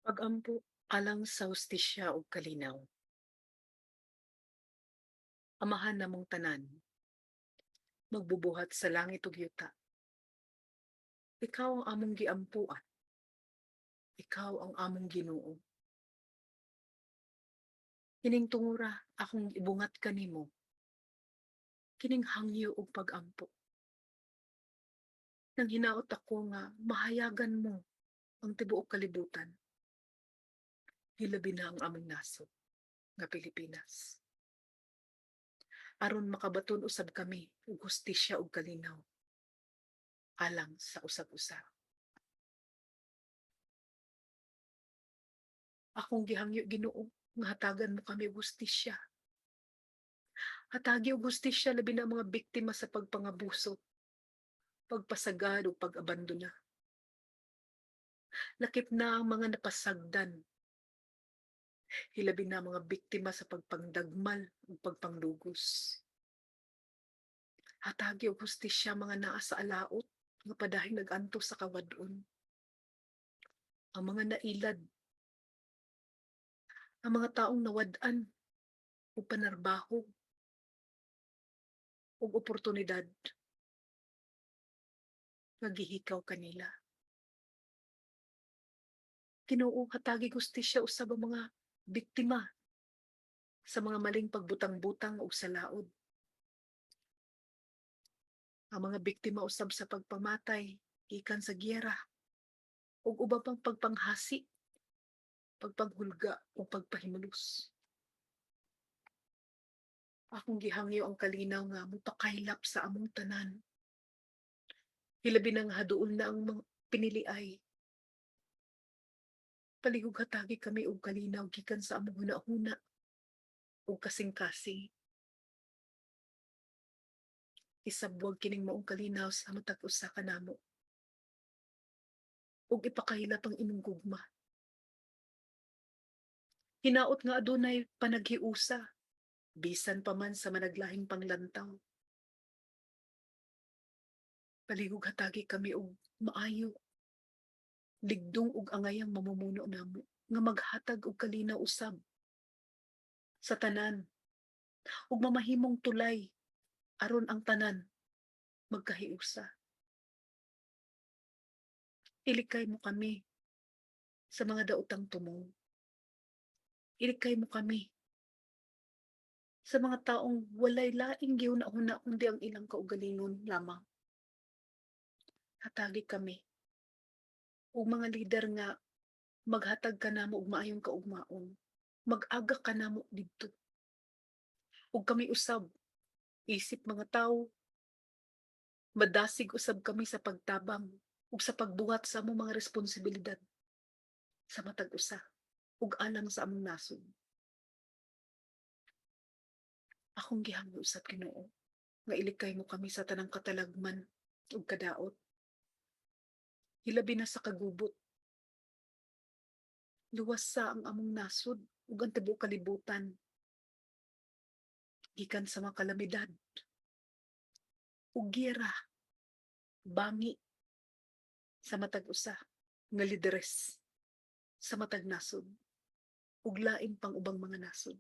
Pag-ampo alang sa hustisya ug kalinaw. Amahan namong tanan, magbubuhat sa langit ug yuta. Ikaw ang among giampuan. Ikaw ang among Ginoo. Kining tungura akong ibungat kanimo. Kining hangyo ug pag-ampo. Nang hinaot ako nga mahayagan mo ang tibuok kalibutan. Hilabi na ang among nasod nga Pilipinas. Aron makabaton usab kami og hustisya ug kalinaw alang sa usag-usa. Akong gihangyo, Ginoo, nga hatagan mo kami og hustisya. Hatagi og hustisya labi na ang mga biktima sa pagpangabuso, pagpasagad ug pag-abandona. Lakip na ang mga napasagdan. Hilabi na ang mga biktima sa pagpangdagmal ug pagpanglugos. Hatagi og hustisya mga naa sa alaot nga padahing nag-antos sa kawad-on. Ang mga nailad, ang mga taong nawad-an og panarbaho ug oportunidad nga gihikaw kanila. Ginoo, hatagi hustisya usab ang mga biktima sa mga maling pagbutang-butang ug sa laod. Ang mga biktima usab sa pagpamatay gikan sa giyera ug uban pang pagpanghasi, pagpanghulga ug pagpahimulos. Akong gihangyo ang kalinaw nga mopakaylap sa among tanan. Hilabi na nga haduol na ang mga piniliay. Palihog hatagi kami og kalinaw gikan sa among hunahuna ug kasing-kasing. Isabwag kining maong kalinaw sa matag usa kanamo. Ug ipakaylap ang imong gugma. Hinaot nga adunay panaghiusa bisan pa man sa managlahing panglantaw. Palihog hatagi kami og maayo, ligdong ug angayang mamumuno namo nga maghatag og kalinaw usab sa tanan ug mamahimong tulay aron ang tanan magkahiusa. Ilikay mo kami sa mga daotang tumong. Ilikay mo kami sa mga taong walay laing gihuna-huna kundi ang ilang kaugalingon lamang. Hatagi kami og mga lider nga maghatag kanamo og maayong kaugmaon, mag-aga kanamo didto. Ug kami usab isip mga tawo, madasig usab kami sa pagtabang ug sa pagbuhat sa among mga responsibilidad sa matag usa ug alang sa among nasod. Akong gihangyo usab, Ginoo, nga ilikay mo kami sa tanang katalagman ug kadaot. Hilabi na sa kagubot. Luwasa ang among nasod ug ang tibuok kalibutan gikan sa mga kalamidad ug giyera, bangi sa matag usa nga lideres sa matag nasod ug lain pang ubang mga nasod.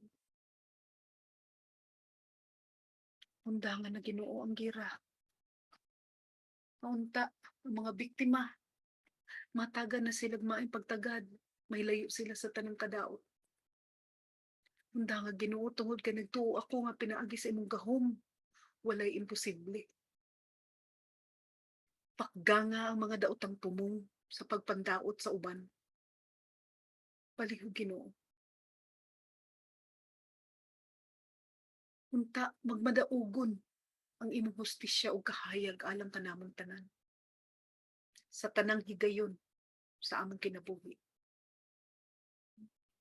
Undangan na, Ginoo, ang gira. Unta ang mga biktima matagan na sila maayong pagtagad, may layo sila sa tanang kadaot. Undanga, Ginoo, tungod kay nagtuo ako nga pinaagi sa imong gahom, walay imposible. Pakganga ang mga daotang tumong sa pagpandaot sa uban. Palihog, Ginoo. Unta magmadaugon ang imong hustisya ug kahayag alang kanamong tanan. Sa tanang higayon sa among kinabuhi.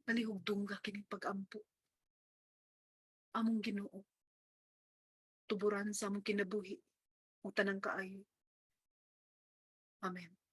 Palihog dungga kining pag-ampo. Among Ginoo. Tuburan sa among kinabuhi ug tanang kaayo. Amen.